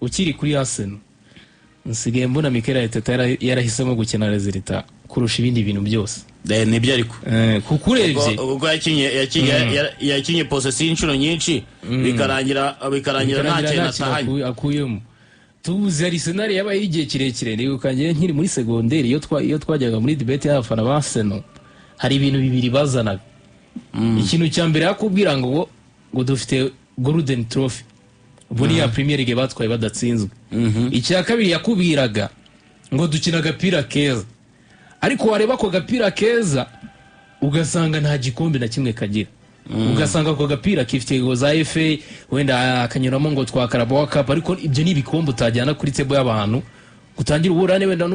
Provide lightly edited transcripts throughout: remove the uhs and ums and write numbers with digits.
Ukiri kuri Arsenal, nsigaye mbona Mikel Arteta yarahisemo gukina résultat kurusha ibindi bintu byose. Nibyo ariko. Kuko urebye Ubwo yakinye possession inshuro nyinshi, bikarangira nta bikarangira kintu nta kintu atahanye. Akuyemo. Tubuze Arsenal yabaye igihe kirekire. Ndibuka njye nkiri muri segonderi, iyo twajyaga muri debate y'abafana ba Arsenal, hari ibintu bibiri bazanaga. Ikintu cya mbere yakubwira ngo dufite golden trophy, ubu ni ya Premier League batwaye badatsinzwe. Icya kabiri yakubwiraga ngo dukina agapira keza, ariko wareba ako gapira keza ugasanga nta gikombe na kimwe kagira, ugasanga ako gapira kifite ngo za FA, wenda akanyuramo ngo twa Carabao Cup, ariko ibyo ni ibikombe utajyana kuri table y'abantu utangira uburane. Wenda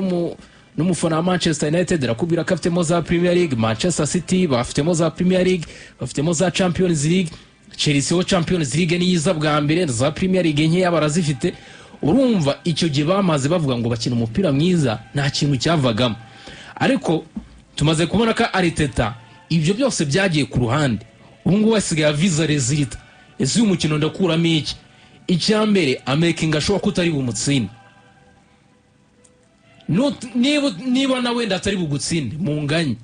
n'umufana wa Manchester United arakubwira ko afitemo za Premier League, Manchester City bafitemo za Premier League, bafitemo za Champions League, Chelsea ho Champions League niyiza bwa mbere, za Premier League nkeya barazifite. Urumva icyo gihe bamaze bavuga ngo bakina umupira mwiza, nta kintu cyavagamo. Ariko tumaze kubona ko Arteta ibyo byose byagiye ku ruhande. Ubu ngubu asigaye aviza résultat. Ese uyu mukino ndakuramo iki? Icya mbere, amakinga ashobora ko utari bumutsinde. Niba na wenda atari bugutsinde, munganye.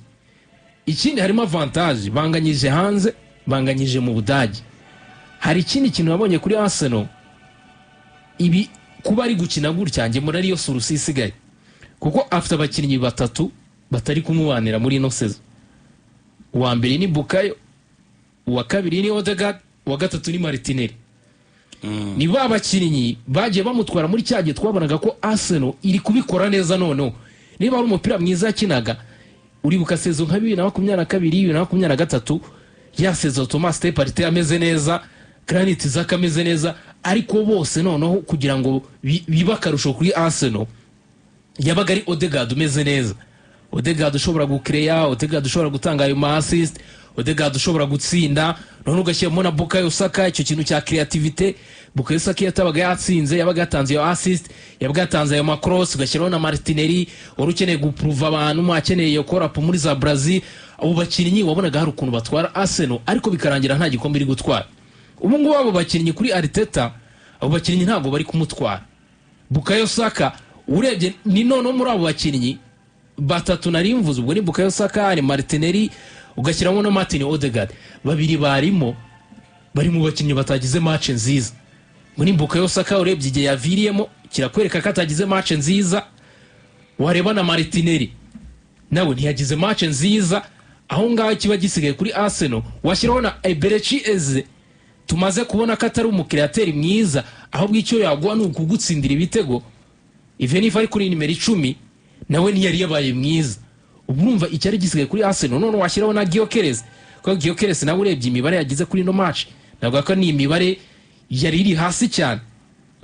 Ikindi, harimo avantage, banganyije hanze, banganyije mu Budage. Hari ikindi kintu nabonye kuri Arsenal, ibi kuba ari gukina gutya, njye mbona ariyo solution isigaye, kuko afite abakinnyi batatu batari kumubanira muri ino saison. Uwa mbere ni Bukayo, uwa kabiri ni Odegaard, uwa gatatu ni Martinelli. Ni ba bakinnyi bagiye bamutwara muri cya gihe twabonaga ko Arsenal iri kubikora neza. Noneho niba ari umupira mwiza yakinaga, uribuka saison nka 2022, 2023, ya saison Thomas Partey ameze neza, Granit Xhaka ameze neza, ariko bose noneho kugira ngo bibe akarusho kuri Arsenal yabaga ari Odegaard umeze neza, Odegaard ushobora gukereya, Odegaard ushobora gutanga ayo ma assist, Odegaard ushobora gutsinda, none ugashyiramo na Bukayo Saka, icyo kintu cya creativité. Bukayo Saka iyo atabaga yatsinze yabaga yatanze iyo assist, yabaga yatanze ayo ma cross. Ugashyiraho na Martinelli wari ukeneye gupuruva abantu, akeneye iyo call-up muri za Brazil. Abo bakinnyi wabonaga hari ukuntu batwara Arsenal, ariko bikarangira nta gikombe iri gutwara. Ubu ngubu abo bakinnyi kuri Arteta, abo bakinnyi ntabwo bari kumutwara. Bukayo Saka urebye ni noneho muri abo bakinnyi batatu nari mvuze, ubwo ni Bukayo Saka, ni Martinelli, ugashyiramo na Martin Odegaard, babiri barimo bari mu bakinnyi batagize match nziza. Ngo ni Bukayo Saka, urebye igihe yaviriyemo kirakwereka ko atagize match nziza. Wareba na Martinelli nawe ntiyagize match nziza. Aho ngaho kiba gisigaye kuri Arsenal, washyiraho na Eberechi Eze, tumaze kubona ko atari umu créateur mwiza, ahubwo icyo yaguha ni ukugutsindira ibitego, even if ari kuri nimero 10, nawe ntiyari yabaye mwiza. Ubu urumva icyari gisigaye kuri Arsenal, none washyiraho na Gyökeres, kuko Gyökeres nawe urebye imibare yagize kuri ino match, navuga ko ni imibare yari iri hasi cyane,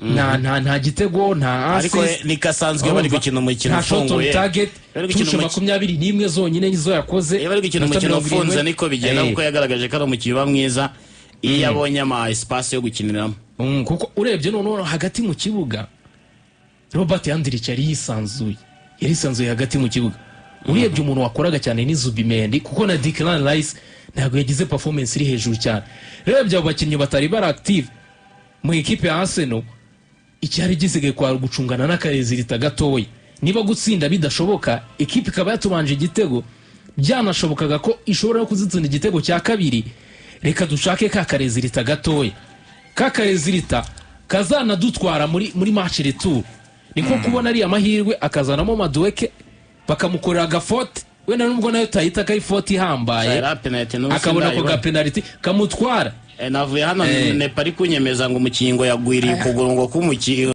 nta gitego, nta Ariko assist. ni kasanzwe iyo bari gukina umukino Nta shot on ufunguye. target. Bari gukina Touche 21 zonyine nizo yakoze. Iyo bari gukina Amanota umukino 70. ufunze niko bigenda, kuko yagaragaje ko ari umukinnyi uba mwiza iyo yabonye ama espace yo gukiniramo. Kuko urebye noneho hagati mu kibuga, Robert Andrich yari yisanzuye, yari yisanzuye hagati mu kibuga. Urebye umuntu wakoraga cyane ni Zubimendi, kuko na Declan Rice ntabwo yagize performance iri hejuru cyane. Urebye abo bakinnyi batari bari active mu ikipe ya Arsenal, icyari gisigaye kwa gucungana n'aka résultat gatoya. Niba gutsinda bidashoboka, ikipe ikaba yatubanje igitego, byanashobokaga ko ishobora no kuzitsinda igitego cya kabiri, reka dushake ka ka résultat gatoya, ka ka résultat kazanadutwara muri match retour. Niko kubona ari amahirwe akazanamo Madueke, bakamukorera aga faute, wenda nubwo nayo tayita ko ari faute ihambaye, Yari penalty n'ubu akabona ako sindayibona. ga penalty kamutwara. Navuye hano, Nepa ari kunyemeza ngo umukinnyi ngo yagwiriye ukuguru ngo k'umukinnyi,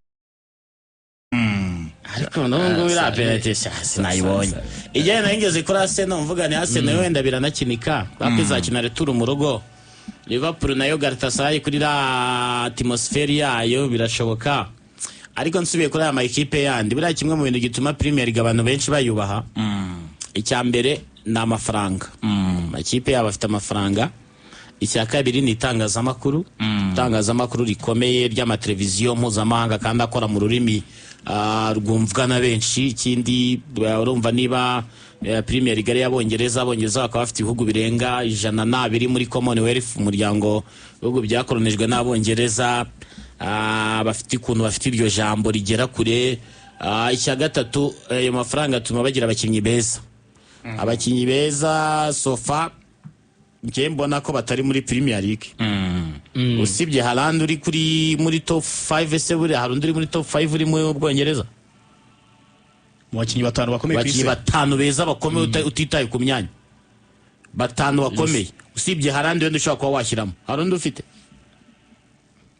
ariko n'ubu ngubu iriya penalty sha, sinayibonye. Ijyanye nayo ngeze kuri Arsenal, mvuga ni Arsenal wenda biranakinika kuko izakina retour mu rugo. Liverpool nayo Galatasaray kuri la atmosphere yayo birashoboka. Ariko nsubiye kuri aya ma ekipe yandi, buriya kimwe mu bintu gituma Premier League abantu benshi bayubaha, icya mbere ni amafaranga, amakipe yabo afite amafaranga. Icya kabiri ni itangazamakuru, itangazamakuru rikomeye ry'amateleviziyo mpuzamahanga kandi akora mu rurimi rwumvwa na benshi. Ikindi, urumva niba Premier League ari iy'Abongereza, Abongereza bakaba bafite ibihugu birenga 102 muri Commonwealth, umuryango w'ibihugu byakoronijwe n'Abongereza. Bafite ukuntu bafite iryo jambo rigera kure. Icya gatatu, ayo mafaranga atuma bagira abakinnyi beza, abakinnyi beza. So far njye mbona ko batari muri Premier League, usibye Haaland uri kuri muri top 5. Ese buriya hari undi uri muri top 5 uri mu Bwongereza? Mu bakinnyi batanu bakomeye ku Abakinnyi isi? batanu beza bakomeye, utitaye ku myanya, batanu bakomeye, usibye Haaland wenda ushobora kuba washyiramo, hari undi ufite?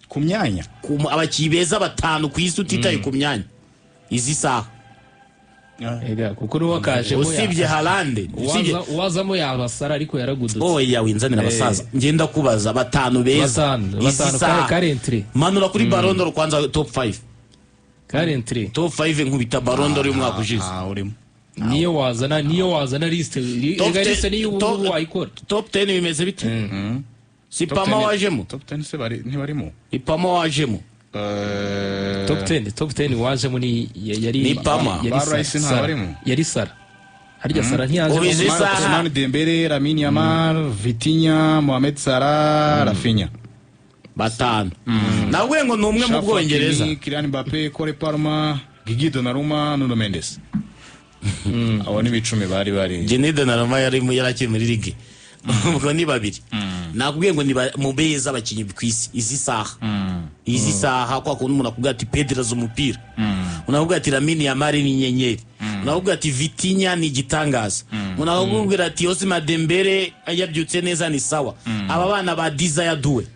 Ku myanya? Abakinnyi beza batanu ku isi utitaye ku myanya izi saha. Ega, kuko n'uwo kajemo Usibye Haaland, usibye uwazamo yabasara, ariko yaragudutse. Oya, winzanira abasaza. Ngenda kubaza batanu beza Batanu, izi batanu saha. Currently. Manura kuri Ballon d'Or kwanza, top 5. Currently. Top 5, nkubita Ballon d'Or y'umwaka ushize. Ah, urimo. Niyo wazana liste, Top ega 10. liste niyo ubu ngubu wayikora. Top 10 bimeze bite? Si Top Palmer 10. wajemo? Top 10 se bari ntibarimo? Ni Palmer wajemo. Top 10 wajemo ni yari Ni Palmer. Yari Ba Salah. Rice ntabarimo? Yari Salah. Harya Salah ntiyajemo? Ubu izi saha- Ousmane Dembele, Lamine Yamal, Vitinha, Mohamed Salah, Rafinha. Batanu nawe ngo ni umwe mu Achraf Bwongereza. Hakimi, Kylian Mbappe, Cole Palmer, Gigi Donnarumma, Nuno Mendes. Abo ni bicumi bari. Gigi Donnarumma yari akiri muri ligue, ubwo ni babiri. Nakubwiye ngo ni mu beza abakinnyi ku isi izi saha, izi saha. Kwa kuntu umuntu akubwira ati Pedro azi umupira, umuntu akubwira ati Lamine Yamal ni inyenyeri, umuntu akubwira ati Vitinha ni igitangaza, umuntu akubwira ati Ousmane Dembele yabyutse neza ni sawa, aba bana ba Desire Doue,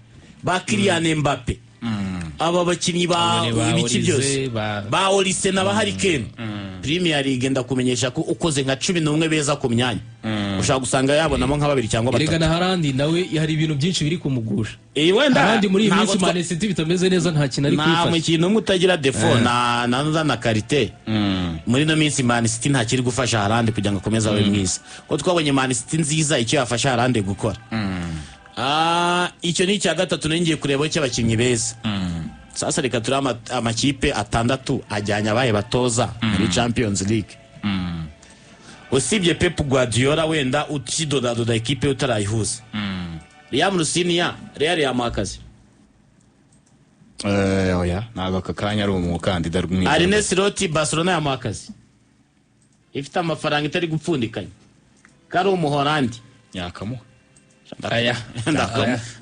ba Kylian Mbappe, aba bakinnyi ba Ba ibiki Olise, byose, ba Olise na ba Harry Kane. Premier League, ndakumenyesha ko ukoze nka 11 beza ku myanya, ushobora gusanga yabonamo nka babiri cyangwa Erega batatu. na Haaland nawe hari ibintu byinshi biri kumugusha. Eh, wenda Haaland muri iyi ntabwo minsi Man City bitameze neza, nta kintu ari nta kwifasha. mukino umwe utagira défaut na qualité. Muri ino minsi Man City ntakiri gufasha Haaland kugira ngo akomeze abe mwiza, ko twabonye Man City nziza icyo yafasha Haaland gukora. Icyo ni icya gatatu nari ngiye kureba cy'abakinnyi beza. Sasa reka turi amakipe atandatu ajyanye abaye batoza muri Champions League, usibye Pep Guardiola wenda ukidodadoda ekipe utarayihuza. Liam Rosenior, Real yamuha akazi? Oya, ntabwo aka kanya ari umukandida mwiza. Arne Slot, Barcelona yamuha akazi ifite amafaranga itari gupfundikanya, ko ari Umuholandi? Yakamuha. Aya.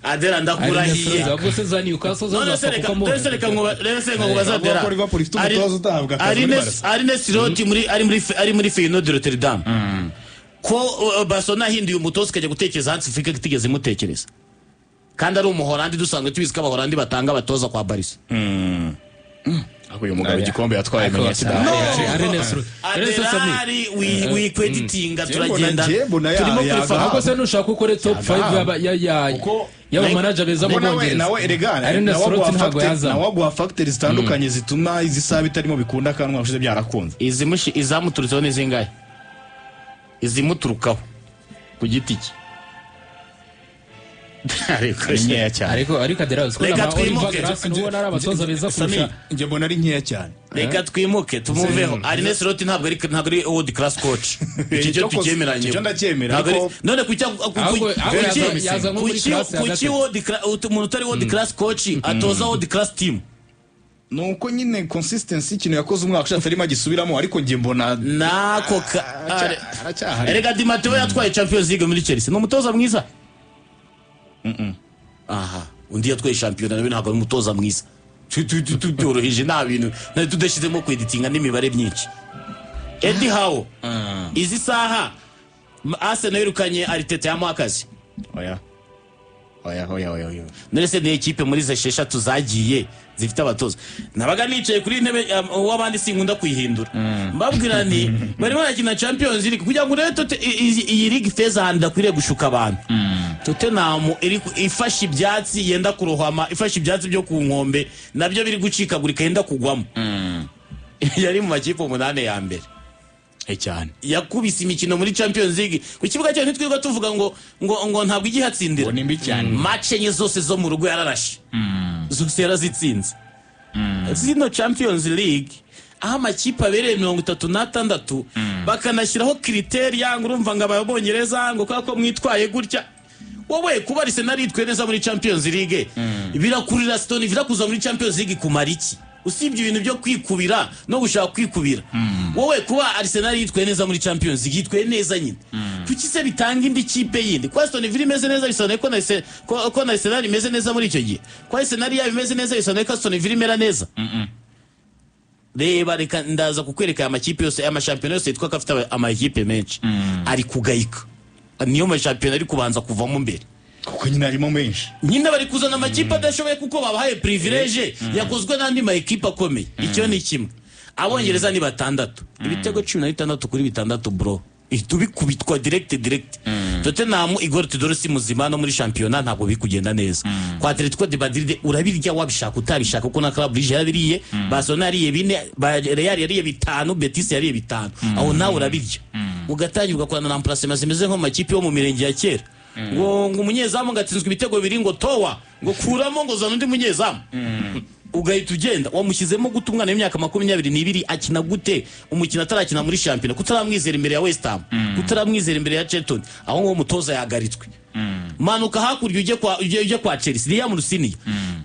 Adera, ndakurahiye. Ahubwo se za Newcastle zo None se zapfa reka kukamuha? None se reka nkuba, reka se nkubaza. Avuga Adera, ko Liverpool ifite umutoza utahabwa akazi muri Barca. Arne Slot muri ari muri ari muri Feyenoord Rotterdam, ko Barcelona yahinduye umutoza ikajya gutekereza Hans Flick itigeze imutekereza, kandi ari Umuholandi, dusanzwe tubizi ko Abahorandi batanga abatoza kwa Barca. Ariko uyu mugabo igikombe yatwaye menya kidahari. Arne Slot. Arne Slot, Sami. Aderari wikweditinga, turagenda Njye mbona turimo prefer. Ahubwo se nushaka ukore top 5 y'abamanager beza mu Kuko nawe Bwongereza, nawe erega Arne nawe Slot aguha ntabwo yazamo. Nawe aguha factors zitandukanye zituma izi saha bitarimo bikunda kandi umwaka ushize byarakunze. Izamuturutseho ni zingahe, izimuturukaho ku giti cye? Ariko Ni nkeya cyane. Ariko Adera, uziko Reka na ba Oliver twimuke. Glasner ubona ari abatoza beza Sami, kurusha. njye mbona ari nkeya cyane. Reka twimuke, tumuveho. Arne Slot ntabwo ari world class coach, icyo cyo tucyemeranye. Icyo ndacyemera, Ntabwo ariko- none kuki Ahubwo yaza nko muri class ya kuki gatatu. Umuntu utari world class coach atoza world class team? Ni uko nyine consistency, ikintu yakoze umwaka ushize atarimo agisubiramo, ariko njye mbona Nako aracyahari. Erega Di Matteo yatwaye Champions League muri Chelsea, ni umutoza mwiza. Aha undi yatwaye shampiyona, nawe ntabwo ari umutoza mwiza. Tubyoroheje, nta bintu tudashyizemo kweditinga n'imibare myinshi. Eddie Howe, izi saha Arsenal yirukanye Arteta, yamuha akazi? Oya, oya, oya, oya, oya. None se ni ekipe muri izi esheshatu zagiye zifite abatoza? Nabaga nicaye kuri intebe uw'abandi, sinkunda kuyihindura. Mbabwira ni barimo barakina Champions League kugira ngo urebe iyi league phase ahantu idakwiriye gushuka abantu. Tottenham iri ifashe ibyatsi yenda kurohama, ifashe ibyatsi byo ku nkombe nabyo biri gucikagurika, yenda kugwamo, yari mu makipe umunani ya mbere. Eh, cyane. Yakubise imikino muri Champions League ku kibuga cyayo, ntitwirirwa tuvuga ngo ntabwo igihatsindira. Ngo ni mbi cyane. Match enye zose zo mu rugo yararashe, zose yarazitsinze. Zino Champions League aho amakipe abereye 36, bakanashyiraho criteria ngo urumva ngo Ababongereza ngo kubera ko mwitwaye gutya. Wowe kuba Arsenal yitwaye neza muri Champions League birakurira Aston Villa kuza muri Champions League kumara iki, usibye ibintu byo kwikubira no gushaka kwikubira? Wowe kuba Arsenal yitwaye neza muri Champions League, yitwaye neza nyine, kuki se bitanga indi kipe yindi? Kuba Aston Villa imeze neza bisobanuye ko na Arsenal imeze neza muri icyo gihe? Ko Arsenal yaba imeze neza bisobanuye ko Aston Villa imera neza? Reba, reka ndaza kukwereka aya makipe yose, aya mashampiyona yose yitwa ko afite amakipe menshi ari kugayika, niyo mashampiyona ari kubanza kuvamo mbere. Kuko nyine harimo menshi. Nyine bari kuzana amakipe adashoboye kuko babahaye privilege yakozwe n'andi ma ekipe akomeye. Icyo ni kimwe. Abongereza ni batandatu, ibitego 16 kuri 6, bro, ihita ubikubitwa direct direct. Tottenham, Igor Tudor si muzima, no muri shampiyona ntabwo biri kugenda neza. Kwa Atletico de Madrid urabirya wabishaka utabishaka, kuko na Club Brugge yarabiriye, Barcelona yariye bine, Real yariye bitanu, Betis yariye bitanu. Aho nawe urabirya, ugatangira ugakorana na remplacement zimeze nko mu makipe yo mu mirenge ya kera, ngo umunyezamu ngo atsinzwe ibitego bibiri, ngo towa, ngo kuramo, ngo zana undi munyezamu, ugahita ugenda wamushyizemo gute? Umwana w'imyaka 22 akina gute umukino atarakina muri shampiyona? Kutaramwizera imbere ya West Ham, kutaramwizera imbere ya Charlton, aho ngaho umutoza yahagaritswe. Manuka hakurya ujye kwa Chelsea, Liam Rosenior,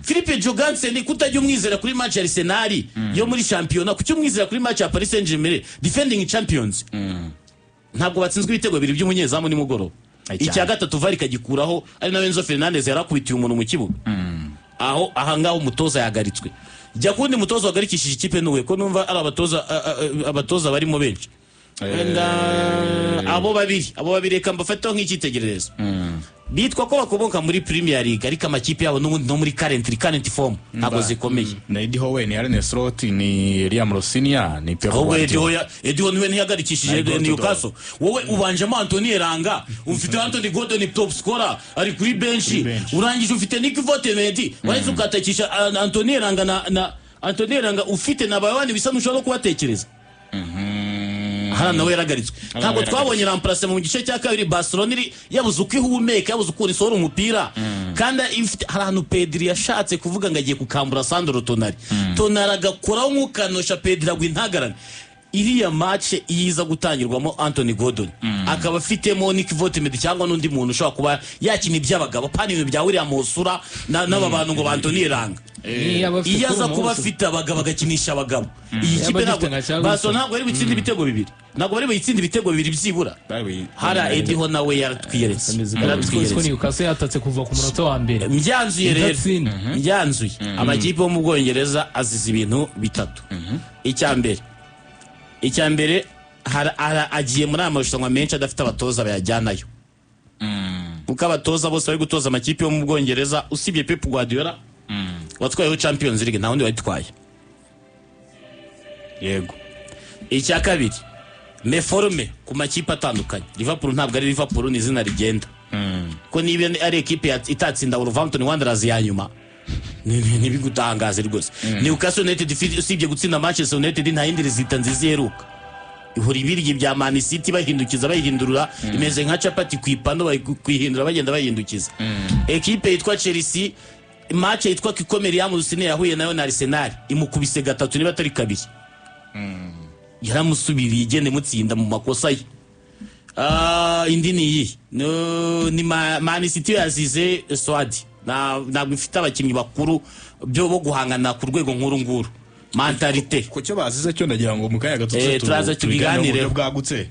Philippe Jorgensen, kutajya umwizera kuri match ya Arsenal yo muri shampiyona, kuki umwizera kuri match ya Paris Saint-Germain, defending champions? Ntabwo batsinzwe ibitego bibiri by'umunyezamu nimugoroba? Ay, cyane. Icya gatatu VAR ikagikuraho, ari nawe Enzo Fernandez yarakubitiye umuntu mu kibuga. Aho ahangaho umutoza yahagaritswe. Jya kundi mutoza wahagarikishije ikipe nuwe, ko numva ari abatoza abatoza barimo benshi. Wenda abo babiri reka mbafateho nk'icyitegererezo. Bitwa ko bakomoka muri Premier League, ariko amakipe yabo n'ubundi no muri current form ntabwo zikomeye. Na Eddie Howe, ni Arne Slot, ni Liam Rosenior, ni Pep Ahubwo Guardiola. Eddie Howe niwe ntiyagarikishije Na Igor Newcastle. Wowe ubanjemo Anthony Elanga, ufite Anthony Gordon, top scorer, ari kuri bench. Bench. Urangije ufite Nick Woltemade, wahise ukatakisha Anthony Elanga na Anthony Elanga, ufite na Bayani bisa n'ushobora no kubatekereza. Hano nawe yaragaritswe. Ntabwo yaragaritswe. twabonye remplacement mu gice cya kabiri? Barcelona iri yabuze uko ihumeka, yabuze ukuntu isohora umupira, kandi ifite hari ahantu Pedri yashatse kuvuga ngo agiye kukambura Sandro Tonali, Tonali agakoraho nk'ukanosha Pedri agwa intagarane. Iriya match iza gutangirwamo Anthony Gordon, akaba afitemo Nick Woltemade cyangwa n'undi muntu ushobora kuba yakina iby'abagabo, pani ibintu bya William Osula n'aba bantu ngo ba Anthony Elanga. Niyo aba afite Iyo aza kuri kuba umunsi. afite abagabo, agakinisha abagabo, iyi Yaba kipe agifite ntabwo nka Thiago. Barcelona ntabwo bari butsinde ibitego bibiri, ntabwo bari buyitsinde ibitego bibiri byibura. Hariya Eddie Howe nawe yaratwiyeretse. Ko Yaratwiyeretse. Newcastle yatatse kuva ku munota wa mbere. Mbyanzuye rero. Idatsinda. Mbyanzuye, amakipe yo mu Bwongereza azize ibintu bitatu. Icya mbere, agiye muri aya marushanwa menshi adafite abatoza bayajyanayo, kuko abatoza bose bari gutoza amakipe yo mu Bwongereza, usibye Pep Guardiola watwayeho Champions League, nta wundi wayitwaye. Icya kabiri, méforme ku makipe atandukanye. Liverpool ntabwo ari Liverpool, ni izina rigenda, ko niba ari ekipe itatsinda Wolverhampton Wanderers ya nyuma, ntibigutangaze rwose. Newcastle United usibye gutsinda Manchester United nta yindi résultat nziza iheruka. Ihora ibiryi bya Man City, bahindukiza, bayihindurura, imeze nka capati ku ipanu, bari kuyihindura, bagenda bayihindukiza. Ekipe yitwa Chelsea, match yitwa Kikomeri ya Musine yahuye nayo na Arsenal, imukubise gatatu niba atari kabiri, yaramusubiriye igenda imutsinda mu makosa ye. Indi ni iyi. Ni Man City yazize squad. Ntabwo ifite abakinnyi bakuru byo bo guhangana ku rwego nkuru nguru, mentalité. Ku cyo bazize cyo, ndagira ngo mu kanya gato Turaza tubiganireho mu buryo tubiganireho. bwagutse,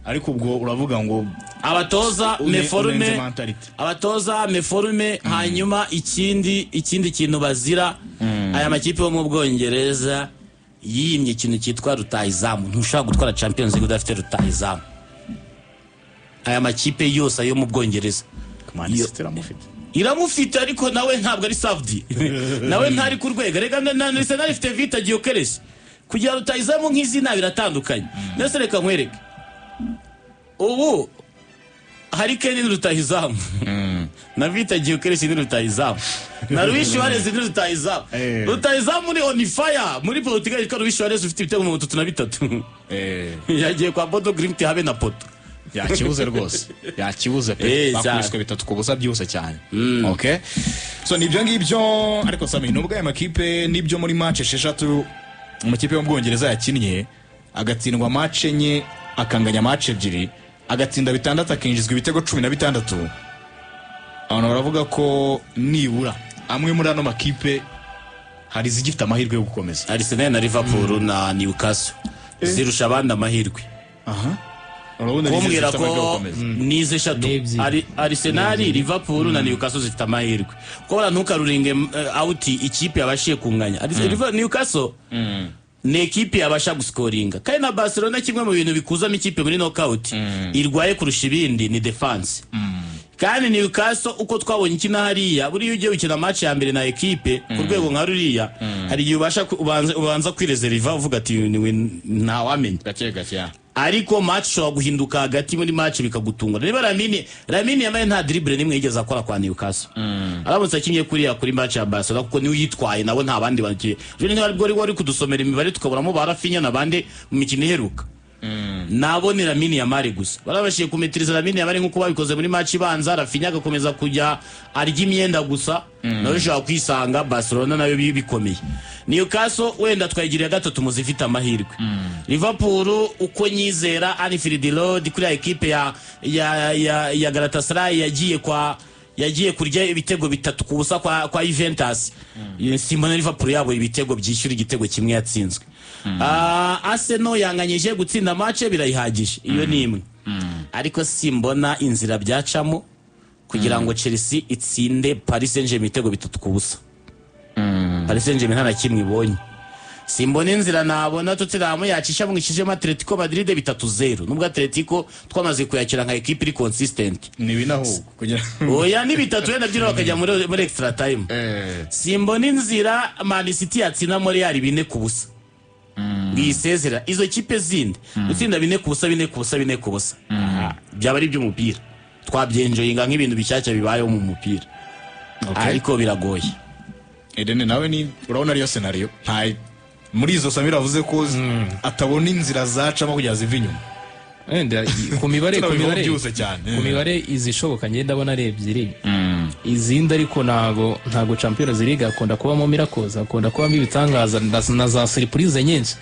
ariko ubwo uravuga ngo Abatoza, méforme. Unenze mentality. Abatoza, méforme. Hanyuma ikindi kintu bazira, aya makipe yo mu Bwongereza yimye ikintu cyitwa rutahizamu. Ntushobora gutwara Champions League udafite rutahizamu. Aya makipe yose ayo mu Bwongereza. Man City iramufite. Iramufite, ariko nawe ntabwo ari savdi, nawe ntari ku rwego. Reka na Arsenal ifite Viktor Gyökeres. Kugira rutahizamu nk'izina biratandukanye. Ndetse reka nkwereke, ubu Harry Kane ni rutahizamu, na Viktor Gyökeres ni rutahizamu, na Luis Suarez ni rutahizamu. Rutahizamu ni on fire muri Portugal yitwa Luis Suarez, ufite ibitego 33. Yagiye kwa Bodo Glimt, habe na poto. Yakibuze rwose, yakibuze pe. Bakubiswe 3-0 byihuse cyane. Okay, so nibyo ngibyo. Ariko Sami, nubwo aya makipe, nibyo, muri match esheshatu amakipe yo mu Bwongereza yakinnye, agatsindwa match enye, akanganya match ebyiri, agatsinda bitandatu, akinjizwa ibitego 16. Abantu baravuga ko nibura amwe muri ano makipe hari izigifite amahirwe yo gukomeza. Arsenal na Liverpool na Newcastle zirusha abandi amahirwe. Aha, urabona ari Kumbwira izifite amahirwe yo ko gukomeza. Nizo eshatu. Ni ebyiri. Arsenal, Liverpool na Newcastle zifite amahirwe, kuko buriya ntukarulinge out ikipe yabashiye kunganya. Newcastle ni ekipe yabasha guscoringa, kandi na Barcelona, kimwe mu bintu bikuzamo ikipe muri knockout irwaye kurusha ibindi ni defense. Kandi Newcastle, uko twabonye ikina hariya, buriya ugiye gukina match ya mbere na ekipe ku rwego nka ruriya, hari igihe ubasha ubanza kwireserva, uvuga ati "Niwe ntawamenya." Gake gake ya. Ariko match ishobora guhinduka hagati muri match bikagutungura. Niba Lamine Yamal nta dribble nimwe yigeze akora kwa Newcastle, aramutse akinye kuriya kuri match ya Barcelona, kuko niwe uyitwaye, nabo nta bandi bagiye. Ejo niba aribwo wari kudusomera imibare, tukabonamo ba Raphinha n'abandi mu mikino iheruka, nabo ni Lamine Yamal gusa. Barabashije kumaîtriza Lamine Yamal nk'uko babikoze muri match ibanza, Raphinha agakomeza kujya arya imyenda gusa, nawe ushobora kwisanga Barcelona nayo bikomeye. Newcastle wenda twayigiriye gatatu mu zifite amahirwe. Liverpool, uko nyizera Anfield Road, kuri ya ekipe ya Galatasaray yagiye kurya ibitego 3-0 kwa Juventus, simbona Liverpool yabo ibitego byishyura igitego kimwe yatsinzwe. Arsenal yanganyije, gutsinda match birayihagije, iyo ni imwe. Ariko simbona inzira byacamo kugira ngo Chelsea itsinde Paris Saint-Germain ibitego 3-0. Paris Saint-Germain nta na kimwe ibonye. Simbona inzira nabona Tottenham yacisha mu ishijemo Atletico Madrid 3-0, nubwo Atletico twamaze kuyakira nka equipe iri consistent. Ni bine ahubwo kugira. Oya, ni bitatu wenda byiro bakajya muri extra time. Simbona inzira Man City yatsinda muri Real 4-0 bwisezera. Izo kipe zindi gutsinda 4-0, 4-0, 4-0, aha, byaba ari iby'umupira, twabyenjoyinga nk'ibintu bishyashya bibayeho mu mupira, ariko biragoye. Irene, nawe ni urabona ariyo scenario? Nta muri izo Samira avuze ko atabona inzira zacamo kugira zive inyuma. Wenda ku Tunabivuga mibare byihuse cyane. Ku mibare izishoboka ngenda ndabona ari ebyiri izindi, ariko ntago Champions League akunda kubamo miracles, akunda kubamo ibitangaza na za surprise nyinshi.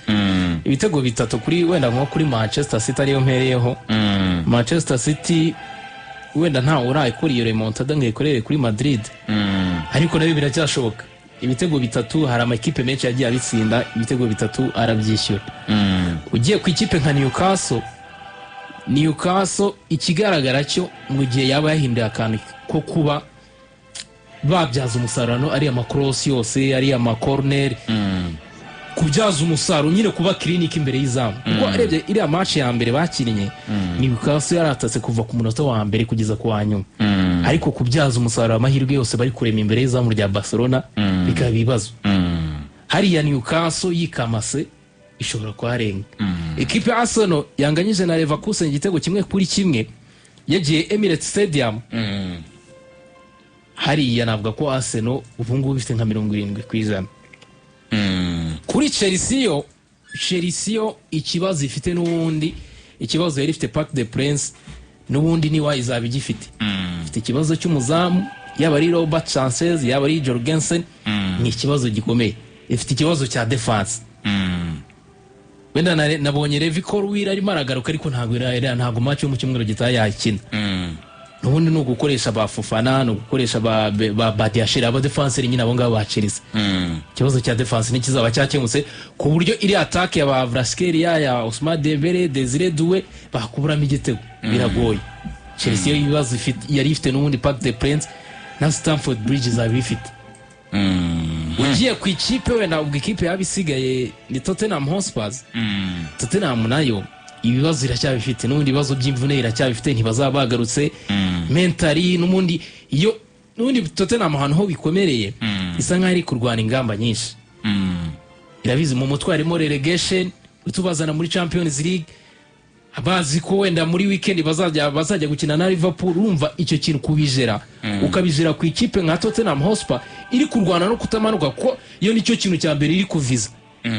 Ibitego bitatu kuri wenda nko kuri Manchester City, ariyo mpereyeho, Manchester City wenda ntawe urayikora iyo remontada ngo ikorere kuri Madrid, ariko nabyo biracyashoboka. Ibitego bitatu, hari amakipe menshi yagiye abitsinda ibitego bitatu arabyishyura. Ugiye ku ikipe nka Newcastle, Newcastle ikigaragara cyo mu gihe yaba yahinduye akantu ko kuba babyaza umusaruro ariya macross yose, ariya macorner, kubyaza umusaruro nyine, kuba clinical imbere y'izamu, kuko arebye iriya match ya mbere bakinnye, Newcastle yaratatse kuva ku munota wa mbere kugeza ku wa nyuma, ariko kubyaza umusaruro amahirwe yose bari kurema imbere y'izamu rya Barcelona bikaba ibibazo. Hariya Newcastle yikamase ishobora kuharenga. Ikipe ya Arsenal yanganyije na Leverkusen igitego 1-1 yagiye Emirates Stadium. Hariya navuga ko Arsenal ubu ngubu ifite nka 70%. Kuri Chelsea yo, Chelsea yo ikibazo ifite n'ubundi, ikibazo yari ifite Parc des Princes n'ubundi niwa izaba igifite. Ifite ikibazo cy'umuzamu, yaba ari Robert Sanchez, yaba ari Jorgensen, ni ikibazo gikomeye. Ifite ikibazo cya defense. Wenda nabonye Levi Colwill arimo aragaruka, ariko ntabwo match yo mu cyumweru gitaha yakina. N'ubundi ni ugukoresha ba Fofana, ni ugukoresha ba Badiashile, aba défenseur nyine abo ngabo ba Chelsea. Ikibazo cya defense ntikizaba cyakemutse ku buryo iri attaque ya ba Kvaratskhelia, ya Ousmane Dembele, Desire Doué bakuburamo igitego, biragoye. Chelsea yo ibibazo ifite yari ifite n'ubundi Parc des Princes na Stamford Bridge izaba ifite. Ugiye ku ikipe, wenda ubwo ikipe yaba isigaye ni Tottenham Hotspur. Tottenham nayo ibibazo iracyabifite n'ubundi, ibibazo by'imvune iracyabifite, ntibazaba bagarutse mentally. N'ubundi iyo n'ubundi Tottenham ahantu ho bikomereye, isa nkaho iri kurwana ingamba nyinshi. Irabizi mu mutwe harimo relegation, utubazana muri Champions League, bazi ko wenda muri weekend bazajya gukina na Liverpool. Urumva icyo kintu kubijera, ukabijera ku ikipe nka Tottenham Hotspur iri kurwana no kutamanuka, kuko iyo nicyo kintu cya mbere iri kuviza,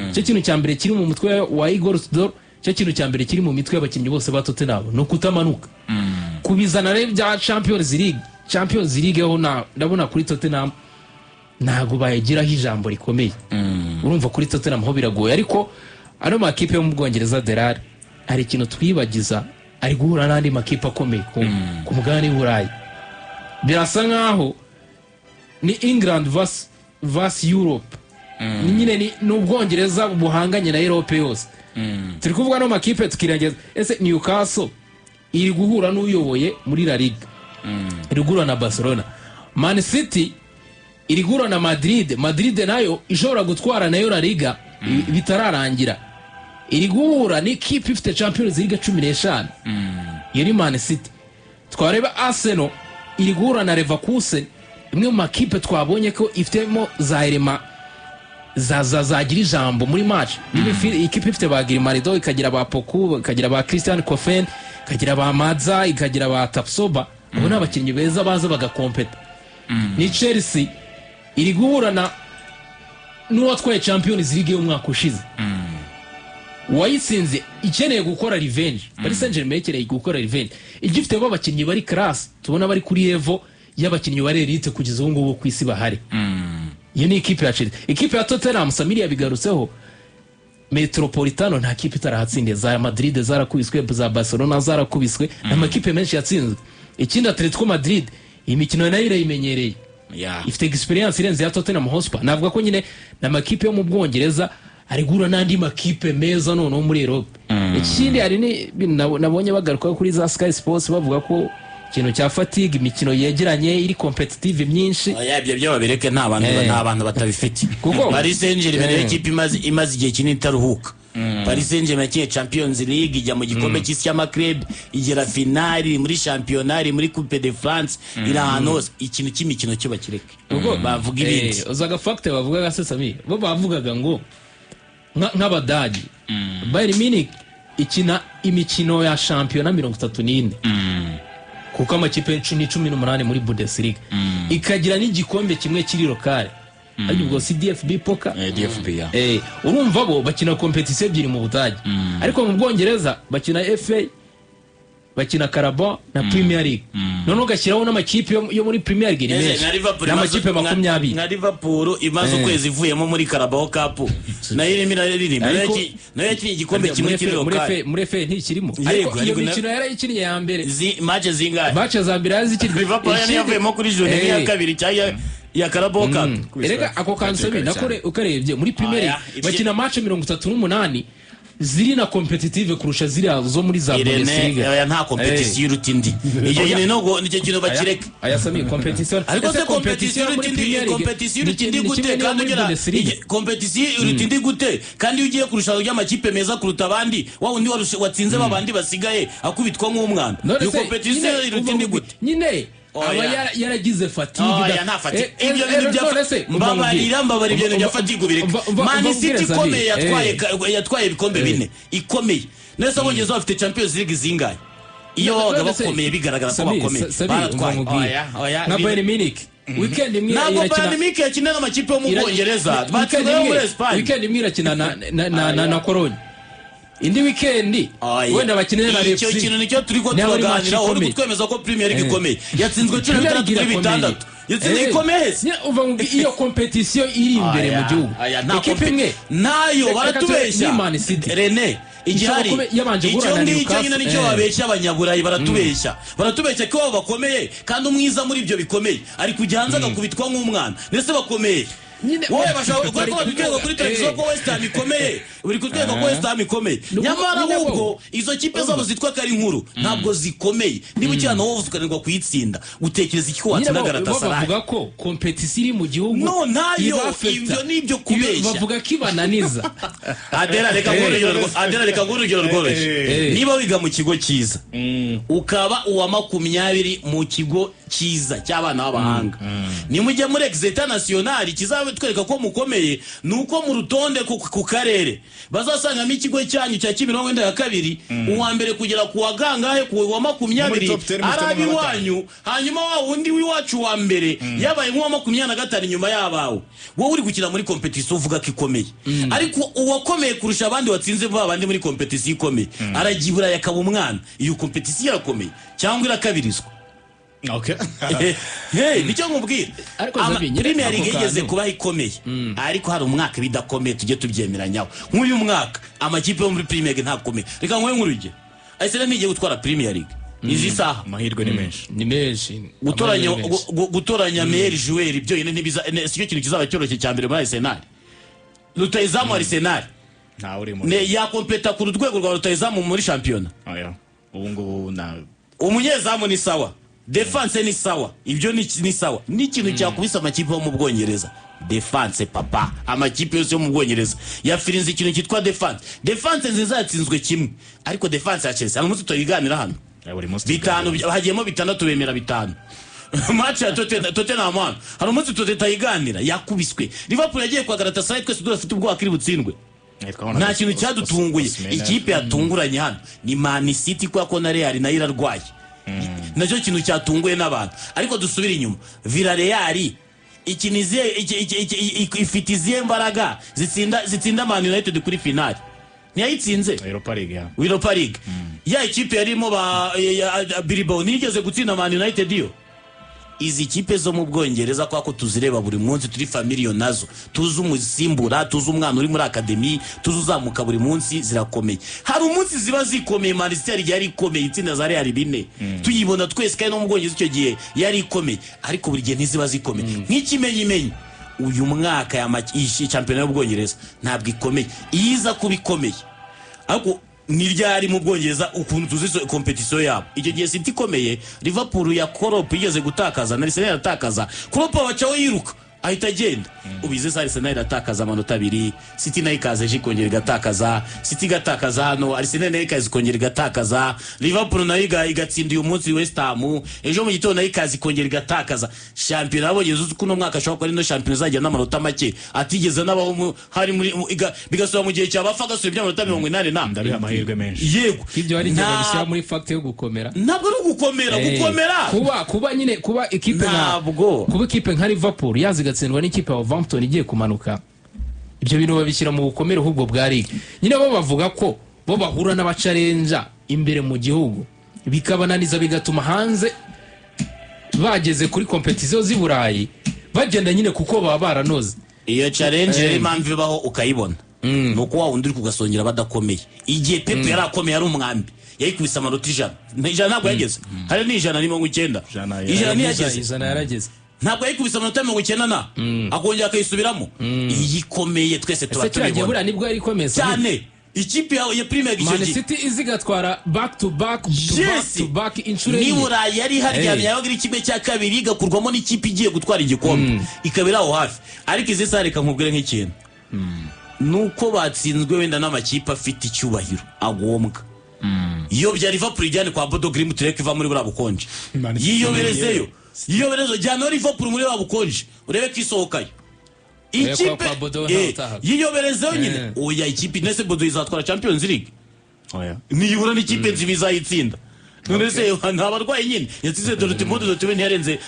icyo kintu cya mbere kiri mu mutwe wa Igor Tudor, icyo kintu cya mbere kiri mu mitwe y'abakinnyi bose ba Tottenham ni ukutamanuka. Kubizana rero bya Champions League, Champions League ho ndabona kuri Tottenham ntabwo bayigiraho ijambo rikomeye. Urumva kuri Tottenham ho biragoye, ariko ano makipe yo mu Bwongereza derari hari ikintu twibagiza, ari guhura n'andi makipe akomeye ku mugabane w'Uburayi. Birasa nkaho ni England vs Europe. Ni nyine ni Ubwongereza buhanganye na Europe yose. Turi kuvuga no makipe tukirengeza, ese Newcastle iri guhura n'uyoboye muri La Liga, iri guhura na Barcelona. Man City iri guhura na Madrid. Madrid nayo ishobora gutwara nayo La Liga bitararangira. Iri guhura n'ikipe ifite Champions League 15, iyo ni Man City. Twareba Arsenal iri guhura na Leverkusen, imwe mu makipe twabonye ko ifitemo za erema za zagira ijambo muri match. Niba ikipe ifite ba Grimaldo, ikagira ba Poku, ikagira ba Christian Kofen, ikagira ba Maza, ikagira ba Tapsoba, abo ni abakinnyi beza baza bagakompeta. Ni Chelsea iri guhura na n'uwatwaye Champions League y'umwaka ushize wayitsinze, ikeneye gukora revenge. Paris Saint-Germain ikeneye gukora revenge, igifitemo abakinnyi bari class, tubona bari kuri level y'abakinnyi bari elite kugeza ubu ngubu ku isi bahari. Iyo ni ikipe ya Chelsea. Ikipe ya Tottenham, Samiri yabigarutseho, Metropolitano nta kipe itarahatsindiye. Za Madrid zarakubiswe, za Barcelona zarakubiswe, n'amakipe menshi yatsinzwe. Ikindi, Atletico Madrid iyi mikino nayo irayimenyereye, ifite experience irenze ya Tottenham Hotspur. Navuga ko nyine ni amakipe yo mu Bwongereza ari guhura n'andi makipe meza noneho muri Europe. Ikindi, hari n'ibintu nabonye bagaruka kuri za Sky Sports, bavuga ko ikintu cya fatigue, imikino yegeranye iri competitive myinshi. Oya, ibyo byo babireke, nta bantu nta bantu batabifite. Paris Saint-Germain niyo kipe imaze igihe kinini itaruhuka. Paris Saint-Germain yakinnye Champions League, ijya mu gikombe cy'isi cy'ama club, igera finali, iri muri shampiyona, iri muri Coupe de France, iri ahantu hose. Ikintu cy'imikino cyo bakireke, bavuga ibindi. Uzi agafakite bavugaga se, Sami? Bo bavugaga ngo nk'Abadage, Bayern Munich ikina imikino ya shampiyona 34, kuko amakipe ni 18 muri Bundesliga, ikagira n'igikombe kimwe kiri local, ariko ubwo si DFB Pokal. DFB ya. Urumva bo bakina compétition ebyiri mu Budage, ariko mu Bwongereza bakina FA, bakina Carabao na Premier League, noneho ugashyiraho n'amakipe yo muri Premier League ni Ese menshi, nka Liverpool ni amakipe 20. Nka Liverpool imaze ukwezi ivuyemo muri Carabao Cup, nayo irimo iraririmba, nayo yakinnye igikombe kimwe Muri kiri FA, muri local. FA, muri FA ntikirimo, Yego, ariko iyo ariko mikino yarayikinnye ya mbere. Match zingahe? Match za mbere yarazikinnye. Liverpool yari yavuyemo kuri journée nk'iya kabiri cyangwa ya Carabao Cup. Erega ako kantu, Sami, nako ukarebye muri Premier Aya, League bakina match 38 ziri na competitive kurusha ziriya zo muri za Irene, Bundesliga. oya, nta competition iruta indi. Icyo kintu nicyo kintu bakireke. Aya Sami, competition Ariko ese se competition yo muri iruta indi, Premier League competition iruta indi ni gute kimwe n'iyo kandi muri ugera Bundesliga? Competition iruta indi gute kandi iyo ugiye kurusha ry'amakipe meza kuruta abandi, wa wundi watsinze babandi basigaye akubitwa nk'umwana? None Iyo se, competition nyine, iruta indi gute? Nyine Oya. aba yaragize fatigue. Oya, nta fatigue. Ibyo bintu bya None se, umva mbabarira, nkubwire. mbabarira, ibyo bintu bya fatigue ubireke. Umva Man City nkubwire, Sami. ikomeye yatwaye yatwaye ibikombe bine, ikomeye. Nese Abongereza bafite Champions League zingahe? Iyo babaga None se, bakomeye, bigaragara ko Sami, bakomeye, Sami, baratwaye. umva nkubwire. Oya, oya, Nka Bayern Munich, weekend imwe Ntabwo irakina Bayern Munich yakina n'amakipe yo mu Bwongereza, batsinze yo muri Espagne. Weekend imwe irakina na Cologne, indi weekend Oya. wenda bakinira na Icyo Leipzig. kintu nicyo turi ko Niba ari match turaganira, uri ikomeye. kutwemeza ko Premier League ikomeye, yatsinzwe cumi Premier na League bitandatu kuri irakomeye. bitandatu, yatsinze ikomeye se? Nyine uva ngo iyo competition iri imbere mu Aya, gihugu, aya, nta ekipe imwe nayo Reka baratubeshya. ni Man City. Rene, igihari Ishobora kuba yabanje icyo guhura na ngicyo Newcastle. nyine nicyo babeshya Abanyaburayi. Baratubeshya ko babo bakomeye, kandi umwiza muri ibyo bikomeye ari kujya hanze agakubitwa nk'umwana. Ndetse bakomeye, Nyine- wowe bashobora kuba batwereka kuri televiziyo ko West Ham ikomeye, buri kutwereka ko West Ham ikomeye, nyamara nyine bo- ahubwo izo kipe zabo zitwa ko ari nkuru ntabwo zikomeye. Niba ukina na Wolves ukananirwa kuyitsinda, utekereza iki ko Nyine watsinda bo Galatasaray? bavuga ko competition iri mu gihugu No, ntayo. iba-affecta. Ibyo ni ibyo kubeshya. Bavuga ko ibananiza. Adera, reka nguhe urugero Adera, reka nguhe urugero rworoshye. Niba wiga mu kigo cyiza, ukaba uwa 20 mu kigo cyiza cy'abana b'abahanga, nimujya muri exétat national, kizatwereka ko mukomeye ni uko mu rutonde ku karere bazasangamo ikigo cyanyu cya Kimironko wenda ya kabiri, uwa mbere kugera ku wa gangahe, ku wa 20 Muri top 10 ari mufitemo nka batanu. ab'iwanyu, hanyuma wa wundi w'iwacu wa mbere yabaye nk'uwa 25 inyuma y'abawe. Wowe uri gukina muri compétition uvuga ko ikomeye, ariko uwakomeye kurusha abandi watsinze ba bandi muri compétition ikomeye arajya i Burayi akaba umwana. Iyo compétition irakomeye cyangwa irakabirizwa? Okay. Hey, nicyo nkubwira. Ariko Zabi, nyine Premier ako League yigeze kantu. kubaho ikomeye, ariko hari umwaka bidakomeye, tujye tubyemeranyaho. Nk'uyu mwaka amakipe yo muri Premier League ntakomeye. Reka nguhe nk'urugero, Arsenal ntigiye gutwara Premier League. Izi saha Amahirwe ni menshi. Ni menshi. Gutoranya Amahirwe ni menshi. Gutoranya meilleur joueur byonyine ntibiza sicyo kintu kizaba cyoroshye cya mbere muri Arsenal. Rutahizamu Arsenal Ntawe urimo. Ne yakompeta ku rwego rwa rutahizamu muri shampiyona? Oya, ubu ngubu na Umunyezamu ni sawa, defense ni sawa, ibyo ni sawa. N'ikintu cyakubise amakipe yo mu Bwongereza, defense papa. Amakipe yose yo mu Bwongereza yafirinze ikintu cyitwa defense. Defense nziza yatsinzwe kimwe, ariko defense ya Chelsea hari umunsi tutayiganira hano. Ya buri munsi. Bitanu hagiyemo bitandatu, bemera bitanu. Match ya Tottenham hano hari umunsi tutayiganira, yakubiswe. Liverpool yagiye kwa Galatasaray, twese tudafite ubwoba ko iri butsindwe. Nta kintu cyadutunguye. Ikipe yatunguranye hano ni Man City, kubera ko na Real nayo irarwaye, nacyo kintu cyatunguye n'abantu. Ariko dusubire inyuma, Villarreal ikina izihe ifite izihe mbaraga zitsinda Man United kuri finale? Ntiyayitsinze? Europa League ya Europa League, ya ikipe yarimo ba Bilbao ntiyigeze gutsinda Man United. Yo izi kipe zo mu Bwongereza, kwa ko tuzireba buri munsi, turi familiar nazo, tuzi umusimbura, tuzi umwana uri muri academy, tuzi uzamuka buri munsi, zirakomeye. Hari umunsi ziba zikomeye. Man City yari yari ikomeye, itsinda za Real bine, tuyibona twese, kandi no mu Bwongereza icyo gihe yari ikomeye, ariko buri gihe ntiziba zikomeye. Nk'ikimenyimenyi, uyu mwaka ya iyi shampiyona y'Ubwongereza ntabwo ikomeye. Iyo iza kuba ikomeye, ariko ni ryari mu Bwongereza ukuntu tuzi competition yabo, icyo gihe City ikomeye, Liverpool ya Klopp igeze gutakaza na Arsenal iratakaza, Klopp bacaho yiruka ahita agenda. Ubize sa Arsenal iratakaza amanota abiri, City nayo ikaza ejo ikongera igatakaza, City igatakaza hano, Arsenal nayo ikaza ikongera igatakaza, Liverpool nayo igatsinda uyu munsi West Ham, ejo mu gitondo nayo ikaza ikongera igatakaza. Shampiyona y'Abongereza, uzi ko uno mwaka ashobora kuba ari no shampiyona izajya n'amanota make atigeze n'abaho hari muri bigasubira mu gihe cya ba Ferguson by'amanota 80 na Ndabiha amahirwe menshi. Yego. Ibyo hari igihe babishyira Nta- muri fact yo gukomera. Ntabwo ari ugukomera. Gukomera Kuba nyine kuba ikipe nka Ntabwo. kuba ikipe nka Liverpool yaza igatsindwa n'ikipe ya Wolverhampton igiye kumanuka, ibyo bintu babishyira mu bukomere ahubwo bwa ligue. Nyine bo bavuga ko bo bahura n'aba challenger imbere mu gihugu bikabananiza, bigatuma hanze bageze kuri competition z'i Burayi bagenda nyine kuko baba baranoze. Iyo challenge rero, impamvu ibaho ukayibona ni uko wa wundi uri kugasongera badakomeye. Igihe Pep yari akomeye, ari umwambi, yayikubise amanota 100. 100 ntabwo yageze hari ni 190. Ijana 100 ntiyageze. 100 yarageze. Ntabwo yayikubise amanota 90 na akongera akayisubiramo. Iyi ikomeye twese tuba Ese kiriya gihe tubibona. buriya nibwo yari ikomeye? Cyane, ikipe ya Premier League icyo Man gihe City izigatwara back to back to back to back inshuro enye. Nibura yari haryamye, yabaga iri kimwe cya kabiri, igakurwamo n'ikipe igiye gutwara igikombe, ikaba iri aho hafi. Ariko izi saha, reka nkubwire nk'ikintu, nuko batsinzwe wenda n'amakipe afite icyubahiro agombwa. Iyo bya Liverpool ijyane kwa Bodo Glimt, tureke iva muri buriya bukonje. Man City. Yiyoberezeyo, yiyoberezeyo, jyana Liverpool muri buriya bukonje urebe ko isohokayo. Ikipe Kwa Bodo ntawe utahaga. Yiyoberezeyo nyine. Oya, ikipe nese Bodo izatwara Champions League? Oya. Niyibura n'ikipe nzima izayitsinda. None se nta barwayi nyine? Yatsinze Dortmund, Dortmund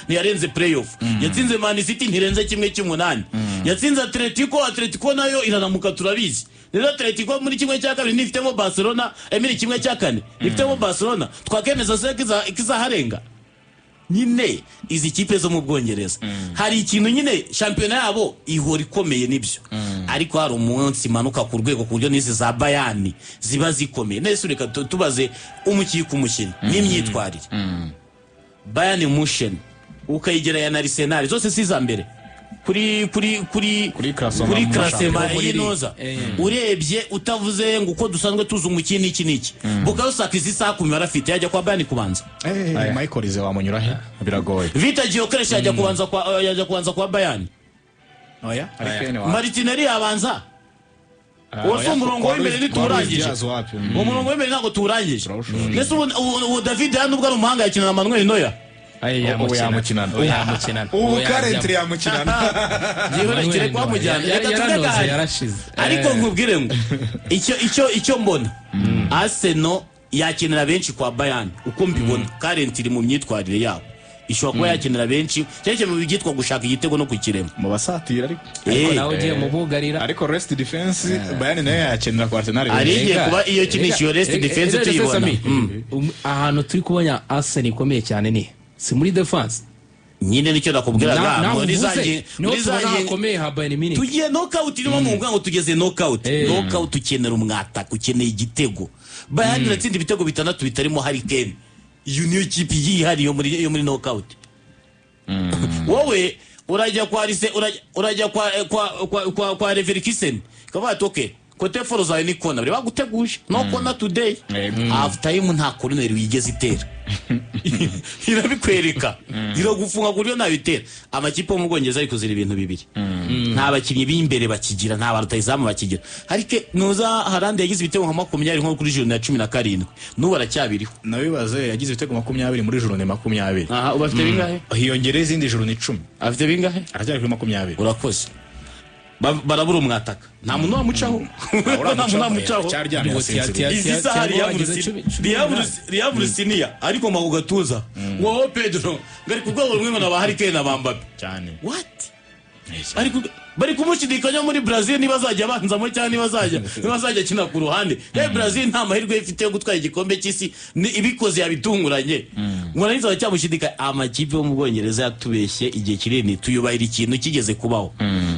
ntiyarenze playoff. Yatsinze Man City, ntirenze kimwe cy'umunani. Yatsinze Atletico, Atletico nayo iranamuka, turabizi. Rero Atletico muri kimwe cya kabiri ntifitemo Barcelona, emiri kimwe cya kane ifitemo Barcelona, twakemeza se ko izaharenga? Nyine izi kipe zo mu Bwongereza hari ikintu nyine, shampiyona yabo ihora ikomeye nibyo, ariko hari umunsi imanuka ku rwego ku buryo n'izi za Bayern ziba zikomeye. Nese reka tubaze umukinnyi ku mukinnyi n'imyitwarire. Bayern Munchen ukayigereranya na Arsenal, zose si iza mbere kuri Kuri classement kuri mu classement shampiyona. y'inoza. Urebye utavuze ngo uko dusanzwe tuzi umukinnyi iki n'iki, Bukayo Saka izi saha ku mibare afite yajya kwa Bayern kubanza? Michael Olise wamunyura he? Biragoye. Victor Gyökeres yajya kubanza kwa Bayern? Oya, ariko ene wa Martinelli yabanza? Uwo si umurongo w'imbere ntituwurangije? Diaz wapi? Uwo murongo w'imbere ntabwo tuwurangije. Turawushoboye. Ndetse ubu David hano ubwo ari umuhanga yakina na Manuel Neuer. Aye, Ubu yamukinana. Ubu yamukinana. Ubu Ubu currently yamukinana. Yewe, kereka wamujyana. Reka tuvuge Yaranoze, gahari. yarashize. Ariko nkubwire ngo icyo mbona, Arsenal yakenera benshi kwa Bayern. Uko mbibona currently mu myitwarire yabo, ishobora kuba yakenera benshi cyane cyane mu byitwa gushaka igitego no kukirema. Mu basatira ariko. Ariko nawe ugiye mu bugarira. Ariko rest defense Bayern nayo yakenera kwa Arsenal. Ari igiye Rega, kuba iyo kinisha iyo rest defense tuyibona. Sami, ahantu turi kubona Arsenal ikomeye cyane ni si muri defense? Nyine nicyo nakubwiraga. Naho Muri uvuze, za niho muri za tubona hakomeye ha Bayern Munich. Tugiye knockout, irimo mu ngo tugeze knockout. Knockout ukenera umwataka, ukeneye igitego. Bayern iratsinda ibitego bitandatu bitarimo Harry Kane. Iyo niyo kipe yihariye yo muri knockout. Wowe urajya kwa Rise, urajya kwa Leverkusen, kavuga ati: "Okay, côté fort zawe ni corner." Bari baguteguje no corner today. Half time nta corner wigeze itera, irabikwereka, iragufunga ku buryo ntabitera. Amakipe yo mu Bwongereza ari kuzira ibintu bibiri: nta bakinnyi b'imbere bakigira, nta ba rutahizamu bakigira. Ariko nuza Haaland yagize ibitego nka 20 nko kuri journée ya 17, n'ubu aracyabiriho. Nabibaze, yagize ibitego 20 muri journée 20. Aha ubu afite bingahe? Hiyongereho izindi journée 10. Afite bingahe? Aracyari kuri 20. Urakoze. Barabura umwataka, nta muntu wamucaho, nta muntu wamucaho. Cyaryamye, Ngo arasinziriye. Izi saha Thiago ageze 18. Riyaburusinia ariko ku gatuza wowe Pedro ngo ari ku rwego rumwe ngo na ba Harry Kane na ba Mbappe. Cyane. What? Bari kumushidikanya muri Brazil niba azajya abanzamo cyangwa niba azajya akina ku ruhande. Rero Brazil nta mahirwe ifite yo gutwara igikombe cy'isi, ni ibikoze yabitunguranye ngo narinzi baracyamushidikanya. Amakipe yo mu Bwongereza yatubeshye igihe kinini, tuyubahira ikintu kigeze kubaho.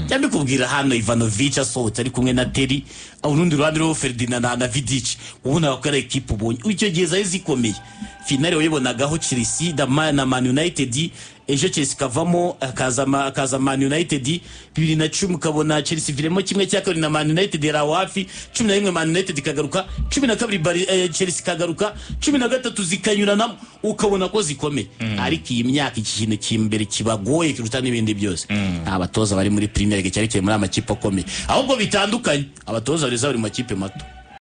Cyangwa mbikubwira hano, Ivanovic asohotse ari kumwe na Terry, urundi ruhande ruriho Ferdinand na Vidic, ubona ko ari ekipe ubonye icyo gihe zari zikomeye. Finale wayibonagaho Chelsea na Man United, ejo Chelsea ikavamo, hakaza Man United. 2010 ukabona Chelsea iviremo 1/2 na Man United yari aho hafi. 11 Man United ikagaruka, 12 Chelsea ikagaruka, 13 zikanyuranamo, ukabona ko zikomeye. Ariko iyi myaka iki kintu cy'imbere kibagoye kiruta n'ibindi byose, nta batoza bari muri Premier League, cyane cyane muri amakipe akomeye, ahubwo bitandukanye, abatoza bari mu makipe mato.